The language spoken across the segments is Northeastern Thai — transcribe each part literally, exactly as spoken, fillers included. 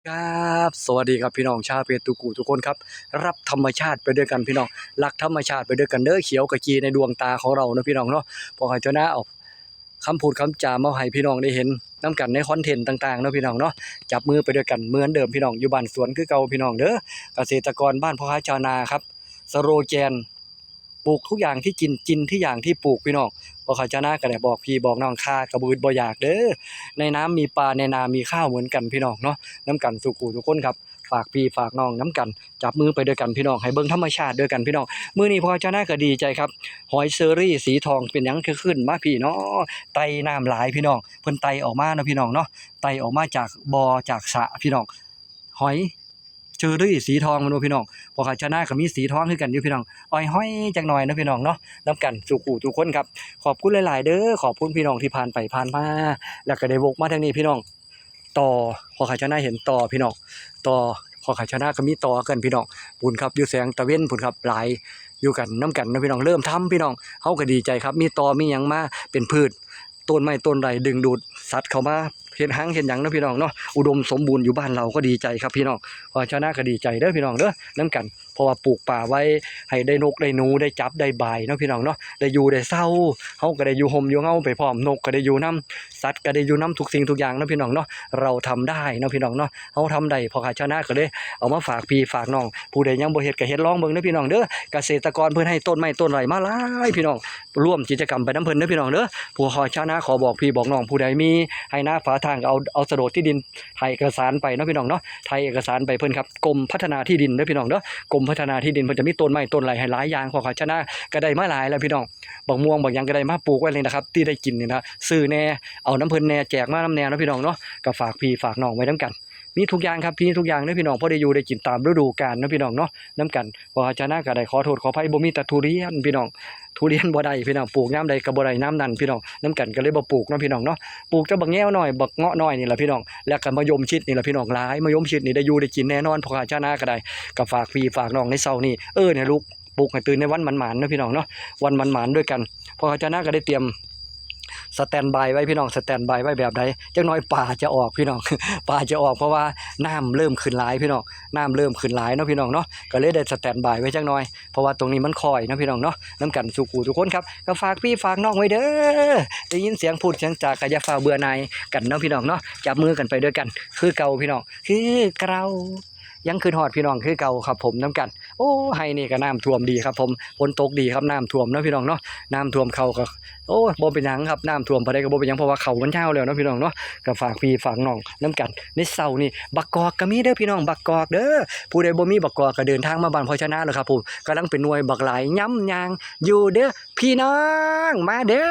ครับ สวัสดีครับพี่น้องชาวเพจทุกคู่ทุกคนครับ รับธรรมชาติไปด้วยกันพี่น้อง รักธรรมชาติไปด้วยกันเด้อ เขียวขจีในดวงตาของเราเนาะพี่น้องเนาะ พอเขาเจ้าหน้าเอาคำพูดคำจามาให้พี่น้องได้เห็นนำกันในคอนเทนต์ต่างๆเนาะพี่น้องเนาะ จับมือไปด้วยกันเหมือนเดิมพี่น้อง อยู่บ้านสวนคือเก่าพี่น้องเด้อ เกษตรกรบ้านพ่อค้าชาวนาครับ สโลแกน ปลูกทุกอย่างที่กิน กินที่อย่างที่ปลูกพี่น้อง พอเขาเจ้าหน้าก็ได้บอกพี่บอกน้อง ค่ากระบืดบ่อยากเด้อ ในน้ำมีปลาในนามีข้าวเหมือนกันพี่น้องเนาะ นำกันสู่คู่ทุกคนครับ ฝากพี่ฝากน้องนำกัน จับมือไปด้วยกันพี่น้อง ให้เบิ่งธรรมชาติด้วยกันพี่น้อง มื้อนี้พอเขาเจ้าหน้าก็ดีใจครับ หอยเชอรี่สีทองเป็นหยังคือขึ้นมาพี่เนาะ ไต่น้ำหลายพี่น้อง เพิ่นไต่ออกมาเนาะพี่น้องเนาะ ไต่ออกมาจากบ่อจากสระพี่น้อง หอยเชอรี่สีทองมันว่าพี่น้อง พอเขาเจ้าหน้าก็มีสีทองคือกันอยู่พี่น้อง อ้อยห้อยจักหน่อยเนาะพี่น้องเนาะ นำกันสู่คู่ทุกคนครับ ขอบคุณหลายๆเด้อ ขอบคุณพี่น้องที่ผ่านไปผ่านมา แล้วก็ได้วกมาทางนี้พี่น้อง ต่อ พอเขาเจ้าหน้าเห็นต่อพี่น้อง ต่อ พอเขาเจ้าหน้าก็มีต่อกันพี่น้อง พุ้นครับ อยู่แสงตะเว็นพุ้นครับ หลายอยู่กันนำกันเนาะพี่น้อง เริ่มทำพี่น้อง เฮาก็ดีใจครับ มีต่อมีหยังมาเป็นพืช ต้นไม้ต้นใดดึงดูดสัตว์เข้ามาเฮ็ดฮังเฮ็ดหยังเนาะพี่น้องเนาะ อุดมสมบูรณ์อยู่บ้านเราก็ดีใจครับพี่น้อง พอชาวนาก็ดีใจเด้อพี่น้องเด้อ นำกัน เพราะว่าปลูกป่าไว้ให้ได้นกได้หนูได้จับได้บายเนาะพี่น้องเนาะ ได้อยู่ได้เซา เฮาก็ได้อยู่ฮ่มอยู่เงาไปพร้อม นกก็ได้อยู่นำ สัตว์ก็ได้อยู่นำทุกสิ่งทุกอย่างเนาะพี่น้องเนาะ เราทำได้เนาะพี่น้องเนาะ เฮาทำได้ พอชาวนาก็เลยเอามาฝากพี่ฝากน้อง ผู้ใดยังบ่เฮ็ดก็เฮ็ดลองเบิ่งเด้อพี่น้องเด้อ เกษตรกรเพิ่นให้ต้นไม้ต้นไรมาหลายพี่น้อง ร่วมกิจกรรมไปนำเพิ่นเด้อพี่น้องเด้อ พอชาวนาขอบอกพี่บอกน้อง ผู้ใดมีไฮ่นาฝาทางก็เอา เอาโฉนดที่ดิน ถ่ายเอกสารไปเนาะพี่น้องเนาะ ถ่ายเอกสารไปเพิ่นครับ กรมพัฒนาที่ดินเด้อพี่น้องเด้อ กรมพัฒนาที่ดินเพิ่นจะมีต้นไม้ต้นไรให้หลายอย่าง พอชาวนาก็ได้มาหลายแล้วพี่น้อง บักม่วงบักหยังก็ได้มาปลูกไว้เลยนะครับ ที่ได้กินนี่นะ ซื้อแหน่ เอานำเพิ่นแหน่ แจกมานำแหน่เนาะพี่น้องเนาะ ก็ฝากพี่ฝากน้องไว้นำกัน มีทุกอย่างครับ มีทุกอย่างเด้อพี่น้อง พอได้อยู่ได้กินตามฤดูกาลเนาะพี่น้องเนาะ นำกัน พอชาวนาก็ได้ขอโทษขออภัย บ่มีแต่ทุเรียนพี่น้อง ทุเรียนบ่ได้พี่น้อง ปลูกยามใดก็บ่ได้ยามนั้นพี่น้อง นำกันก็เลยบ่ปลูกเนาะพี่น้องเนาะ ปลูกแต่บักแงวน้อย บักเงาะน้อยนี่แหละพี่น้อง แล้วก็มะยมชิดนี่แหละพี่น้อง หลาย มะยมชิดนี่ได้อยู่ได้กินแน่นอน พอชาวนาก็ได้ ก็ฝากพี่ฝากน้องในเช้านี้ เออ เนี่ยลูก ปลุกให้ตื่นในวันหมานๆเนาะพี่น้องเนาะ วันหมานๆด้วยกัน พอชาวนาก็ได้เตรียมสแตนบายไว้พี่น้อง สแตนบายไว้แบบใด จักหน่อยปลาจะออกพี่น้อง ปลาจะออก เพราะว่าน้ำเริ่มขึ้นหลายพี่น้อง น้ำเริ่มขึ้นหลายเนาะพี่น้องเนาะ ก็เลยได้สแตนบายไว้จักหน่อย เพราะว่าตรงนี้มันคอยเนาะพี่น้องเนาะ นำกันสู่คู่ทุกคนครับ ก็ฝากพี่ฝากน้องไว้เด้อ ได้ยินเสียงพูดเสียงจาก็อย่าฟ้าวเบื่อหน่ายกันเนาะพี่น้องเนาะ จับมือกันไปด้วยกัน คือเก่าพี่น้อง คือเก่า ยังคิดฮอดพี่น้องคือเก่าครับผม นำกัน โอ้ ไฮ่นี่ก็น้ำท่วมดีครับผม ฝนตกดีครับ น้ำท่วมเนาะพี่น้องเนาะ น้ำท่วมเข้าก็ โอ้ บ่เป็นหยังครับ น้ำท่วมปานใดก็บ่เป็นหยัง เพราะว่าเข้ามันยาวแล้วเนาะพี่น้องเนาะ ก็ฝากพี่ฝากน้องนำกัน ในเช้านี้ บักกอกก็มีเด้อพี่น้อง บักกอกเด้อ ผู้ใดบ่มีบักกอกก็เดินทางมาบ้านพ่อชนะแล้วครับผม กำลังเป็นหน่วยบักหลาย ย้ำยางอยู่เด้อพี่น้อง มาเด้อ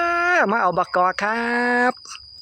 มาเอาบักกอกครับ